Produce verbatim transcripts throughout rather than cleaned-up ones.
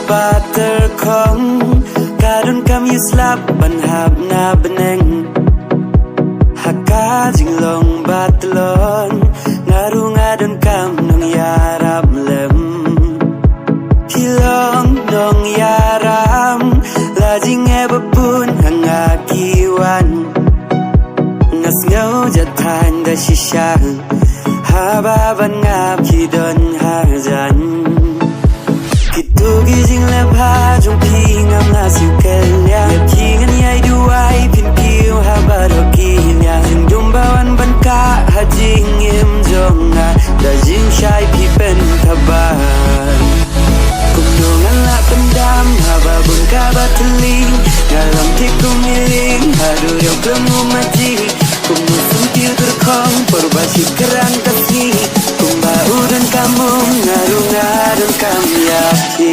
Pater kong, ka donkam ïa slap ban hap na bneng. Ha ka jinglong ba tlot, nga ruh nga donkam nongïarap lem. Phi long nongïarap, la jingeh ba bun ha nga ki wan. Nga sngew jathan da shisha, haba ban ngap ki don hajan. Kito ki jingleh bha jong phi ngam lah siew kylliang. Ïa phi ngan ïai duwai phin kiew ha baroh ki liang. Jingdum ba wan ban kah ha jingim jong nga, da jingshai phi pynthabar. Kumno ngan lah pyndam haba bun kaba thylliej. Nga long thik kum i lieng haduh ïa u khlem u maji. Kumno syntiew tyrkhong por ba shit kyrang ka sngi. Kumba u donkam um, nga ruh nga donkam ïa phi.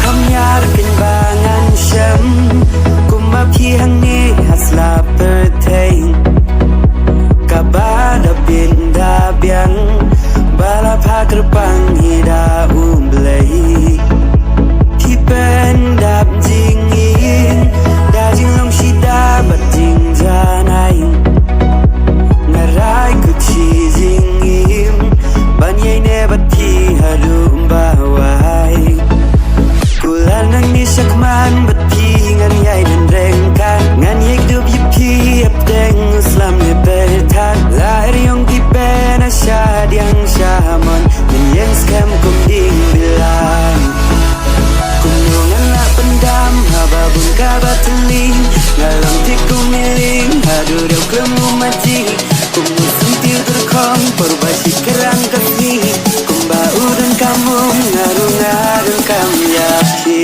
Kham ïar keiñ ba ngan shem, kumba phi hangne ha sla pyrthei. Kaba da bit da biang, ba la phah kyrpang hi da U Blei. Phi pyndap jingim, da jinglong shida bad jingjanai. Nga rai kut shi jingim, ban ïaineh bad phi haduh ba wai. Kular nangne shakhmat bad phi ngan ïai don ryngkat. Ngan ïai kdup ïa phi hapdeng u slam ne pyrthat. La er ïong ki ben ha shadiang shamon, ngan ïeng skhem kum ding bilang. Kumno ngan lah pyndam haba bun kaba thylliej. Nga long thik kum i lieng haduh ïa u khlem u maji. Kumno syntiew tyrkhong por ba shit kyrang ka sngi. Kumba u donkam um, nga ruh nga donkam ïa phi.